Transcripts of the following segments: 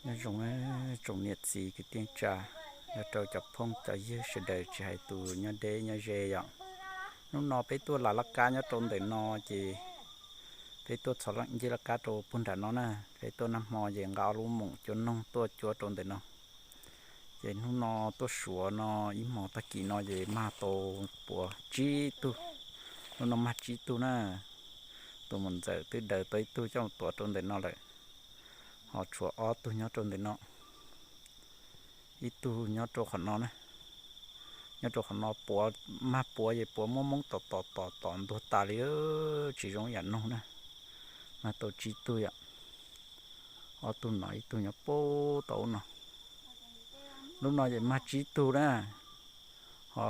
Nyob zoo tsoom niam txiv kwv tij tsa, nyob rau cov phooj cov ywg sawv daws tsis hais tus nyob deb nyob ze yom. Hnub no peb tuaj las laj kab nyob rau ntawm no ces peb tuaj txhos nceb laj kab rau puag nram no na. Peb tuaj nag hmo ces nqa ob lub moom cua noog tuaj cuab rau ntawm no. Ces hnub no tuaj suav no ib hmos tag kis no ces mag tau puav tsib tug. Hnub no mag tsib tug na. Tus muam ntxawm twb daws tau ib tug coj mus tuav rau ntawm no lawm, ho tshuav ob tug nyob rau ntawm no, ib tug nyob rau qhov no na. Nyob rau qhov no puav, mag puav ces puav muab moob tom tom tom tom ntuag tas li, tsis zoo ib yam noog na. Mag tau tsib tug yom, ob tug no ib tug nyob puag tom ub no. Lub no ces mag tsib tug na, ho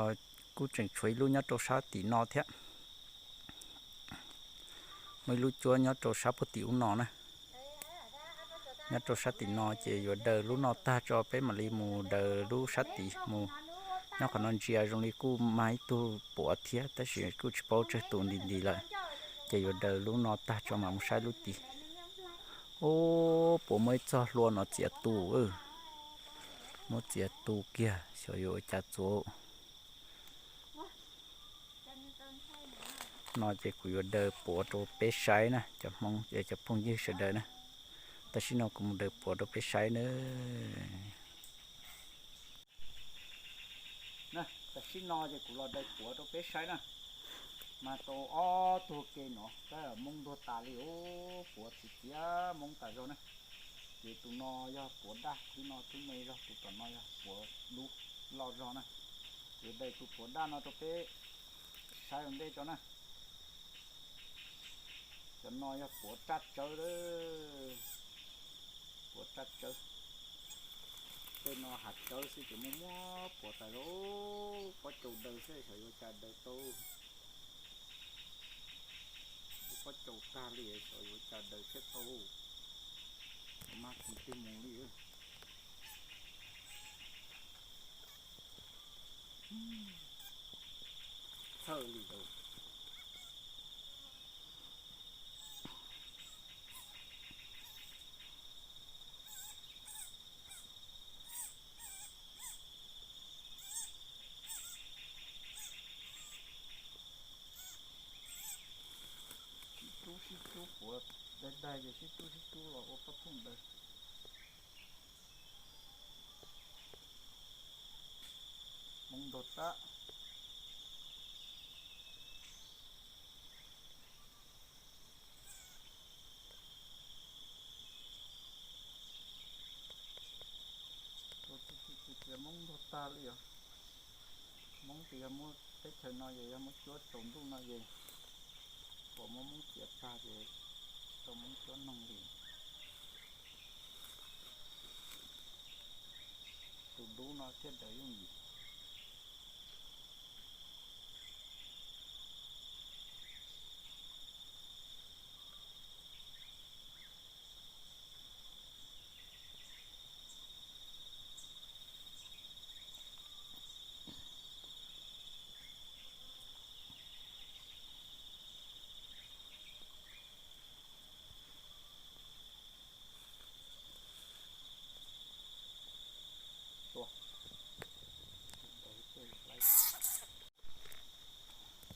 kuj tseem tshuav ib lub nyob rau sab tim no thiab. Muaj ib lub cuab nyob rau sab puag tim ub no na. Nyob rau sab tim no ces yuav daws lub no tag tso peb mam li mus daws lub sab tid mus. Nyob qhov no ntsia zoo li kuj mag ib tug puav thiab tab sis kuj tsis paub tsawg tus nti nti lawm, ces yuav daws lub no tag tso mam mus saib lub tid. Ub, puav muab ib txog hlua no txiav tu, muab txiav tu kiag xyov yuav ua cas txuav. No ces kuv yuav daws puav rau peb saib na cov Hmoob es cov phooj ywg sawv daws na. Tam sim no kuv mus daws puav rau peb saib na. Tam sim no ces kuv los daws puav rau peb saib na. Mas tau ob tug ke no tab moob ntuag tas li os, puav txiv txiav moob tas zog na. Ces tus no yog puav daj, tus no tus me zog, tus tom no yog puav dub loj zog na. Ces daws tus puav daj no rau peb saib ua ntej tso na. Cov no yog puav raj tsawb, puav raj tsawb. Tej no hav tsawb xwb ces muaj muab puav tas zog. Pob caus daws xwb xyov yuav cas daws tau. Pob caus tag li xyov yuav cas daws thiaj tau. Mas tus twg mus li. Txhawj li lawm. Sib rub sib rub puav, daig daig ces sib rub sib rub los ua pob thooj daws. Hmoob ntog tab. Tus txiv txiv txiav Hmoob ntog tag li os. Hmoob ces yog muab teb chaws no ces yog muab cuab tsaus ntuj no ces puas muab Hmoob txiav tag ces tsis tau Hmoob cuab noog li. Tus dub no thiaj daws yooj yim.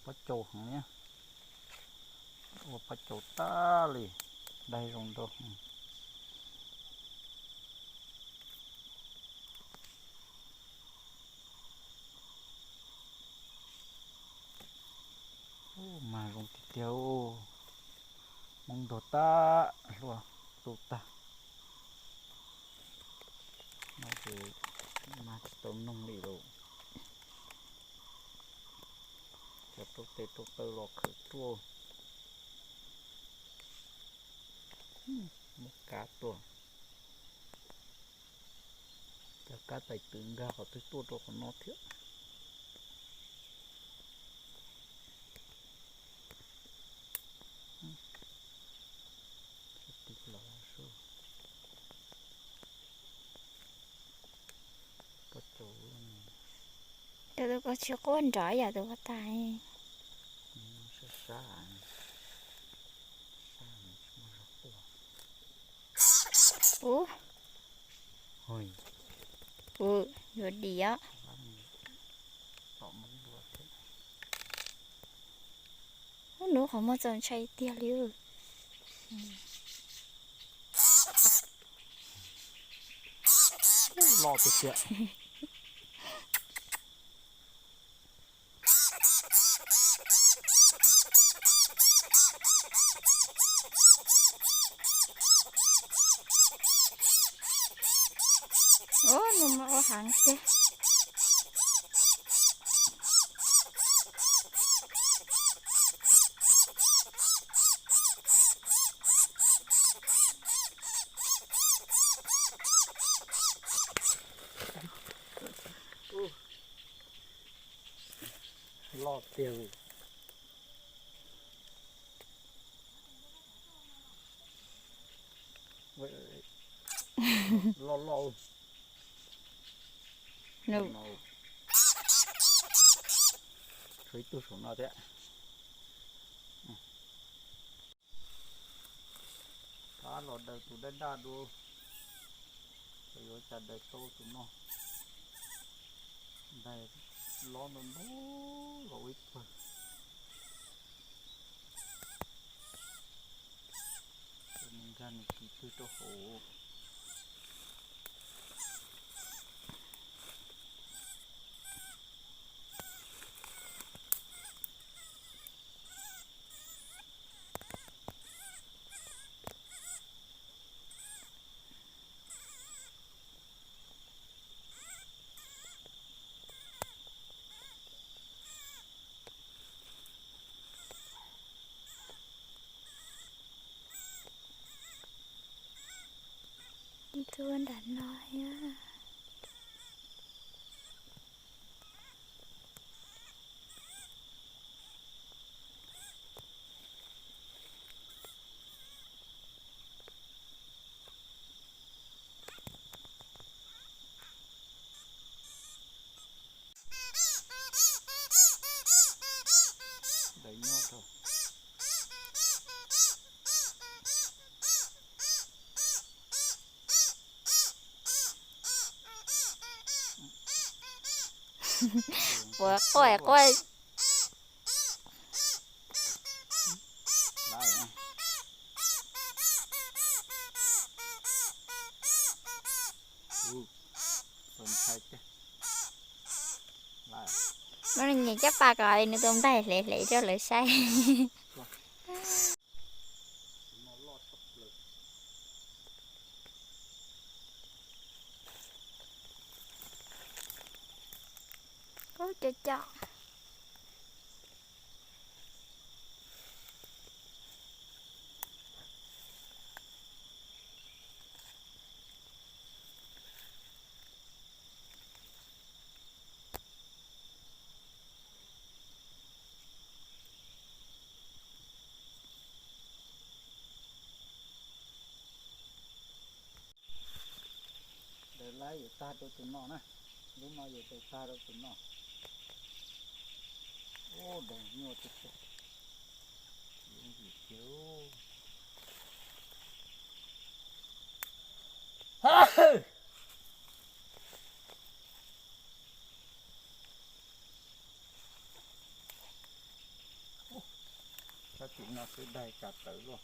Pob caus heev, ua pob caus tag li, daig zoo nraug. Ub, mag zoo tiag tiag, Hmoob ntog tag, hlua tu tag. No ces mag tsis tau noog li lawm. Cov rau tes rau taw los khawm tuaj. Muab kab tuaj. Cov kab tais twv nkag qhov twg tuaj rau qhov no thiab. Pob caus. Cov tus ko tsis quaj nrov yam tus ko tas. Sab sab, sab tsis muaj zog quaj. Ub, Ua, yuav dim os. Ub, nws qhov muag txaus ntshai tiag li. Loj tiag tiag. Ub, nws mas ua heev tiag. Loj tiag. Loj loj. Tshuav ib tug saum no thiab. Rov los daws tus daj daj dua, yuav cas daws tau tus no. Daig lob ntau ntau los ua ib pawg. Nkag nws kis twg rau hauv. Ib tug nram no thiab. Ua quaj quaj. Muab nws nyem caj pas kom nws tus nplaig hle hle rau lawv saib. Ub, cov cov. Daws lab yuav tag rau tus no na. Lub no yuav daws tag rau tus no. Ub, daws nyuaj tiag tiag. Sab tim no xwb daig kav tawv luaj.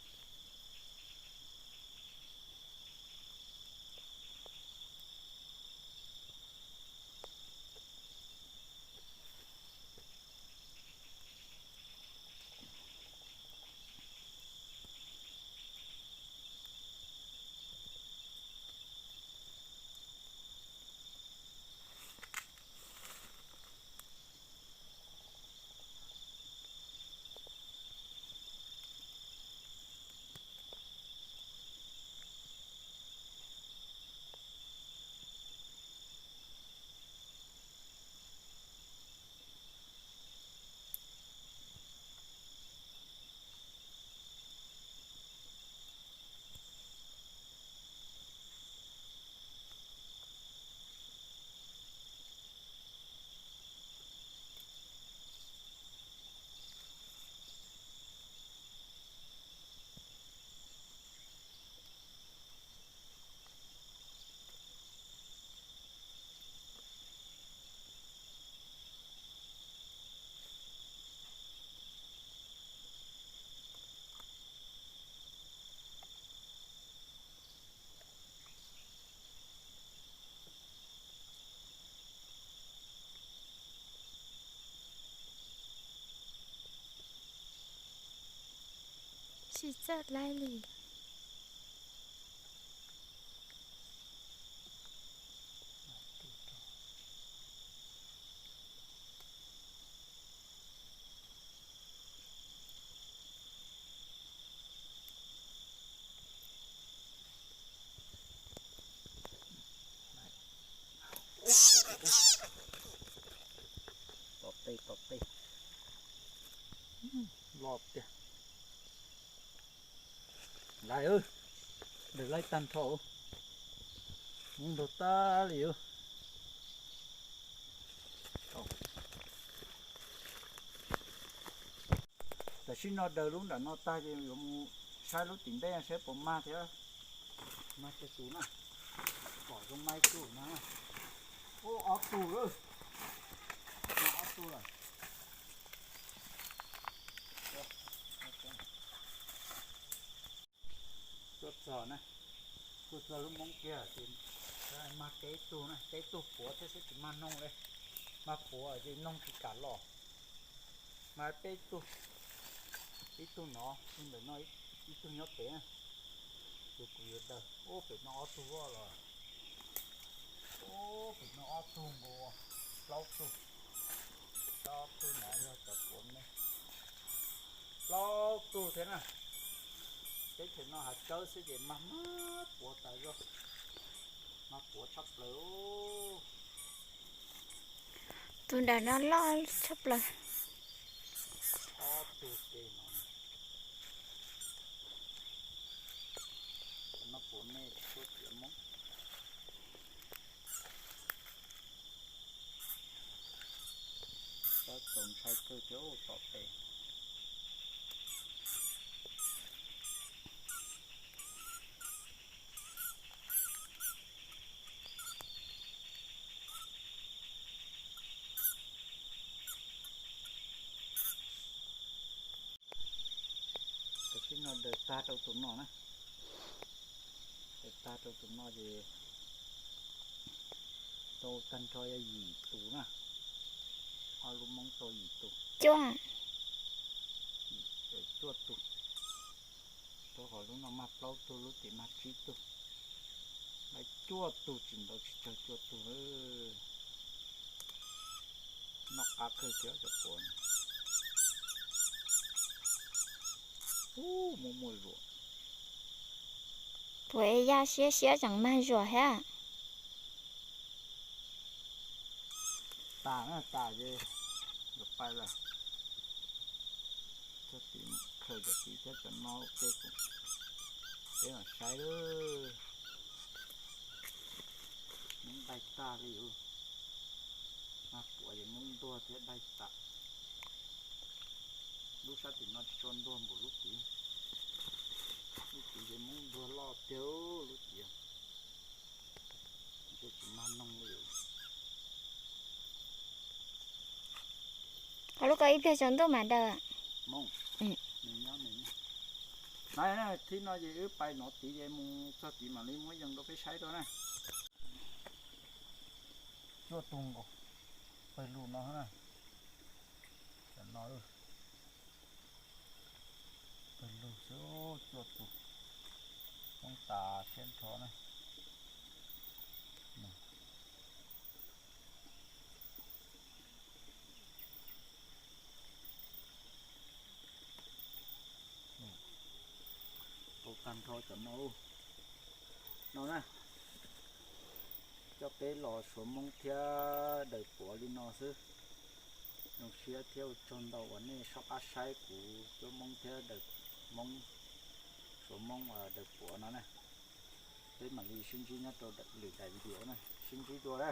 Tsis txawj laib li. Tom tej tom tej. Loj tiag. Lais, daws laib tag nrho, muab ntog tag li. Tam sim no daws lub nram no tag ces yuav mus saib lub tim ntej saib puas mag thiab. Mag kiag tus na, pom zoo mag ib tug na. Ub, ob tug lawm, ob tug lawm. Tuaj txog na, tuaj txog lub moob kiag ces mag peb tug na, peb tug puav thiab xwb tsis mag noog li. Mag puav ces noog tsis kam los. Mag peb tug, ib tug no, ib tug ntawm no, ib tug nyob pem na. Ces kuv yuav daws, ub, pem no ob tug loj los. Ub, pem no ob tug nkaus, plaub tug. Ob tug no yog cov puav me, plaub tug thiab na. Teb chaws no hav tsawb xwb ces mag mag puav tas zog, mag puav tshaj plaws. Tus nram no loj tshaj plaws. Ob tug ces no, no puav me, puav tiav moob. Tab txaus ntshai kawg thiab tom pem. Tam sim no daws tag rau tus no na. Daws tag rau tus no ces tau tag nrho yog yim tus na. Ob lub moob tau yim tus. Cuaj. Cuaj tus. Rau qhov lub no mag plaub tug, lub tim mag tsib tug. Lawv cuaj tug tsis ntau tsis tsawg cuaj tug. Noj qab kawg thiab cov puav. Ub, muaj muaj zuam. Puav yaj siab siab tseem mag zuam thiab. Tas na, tas ces yuav pais lawm. Txog tim khaws cov tid thiab cov no ua ke, peb mam saib lawm. Moob daig tag li. Mag puav ces moob ntuag thiab daig tas. Lub sab tim no tsis tshua ntuag npaum lub tid. Lub tid ces moob ntuag loj tiag lub tid. Ntshe tsis mag noog li. Qhov lub ko ib pliag tsaus ntuj mam daws. Thib no ces wb pais no tid ces mus txog tid mam li muab yees rau peb saib dua na. Cuaj tus nkaus, pawg lug no na. Tam no pawg lug xwb, cuaj tus, poob tas siab nrho na. Tau tag nrho cov no. No na, coj peb los suav moob thiab daws puav li no xwb. Zoo siab thiab ua tsaug ntau uas nej soj qab saib kuv cuab moob thiab daws moob, suav moob daws puav no na. Peb mam li sib ntsib nyob rau lwm daim video na, sib ntsib dua na.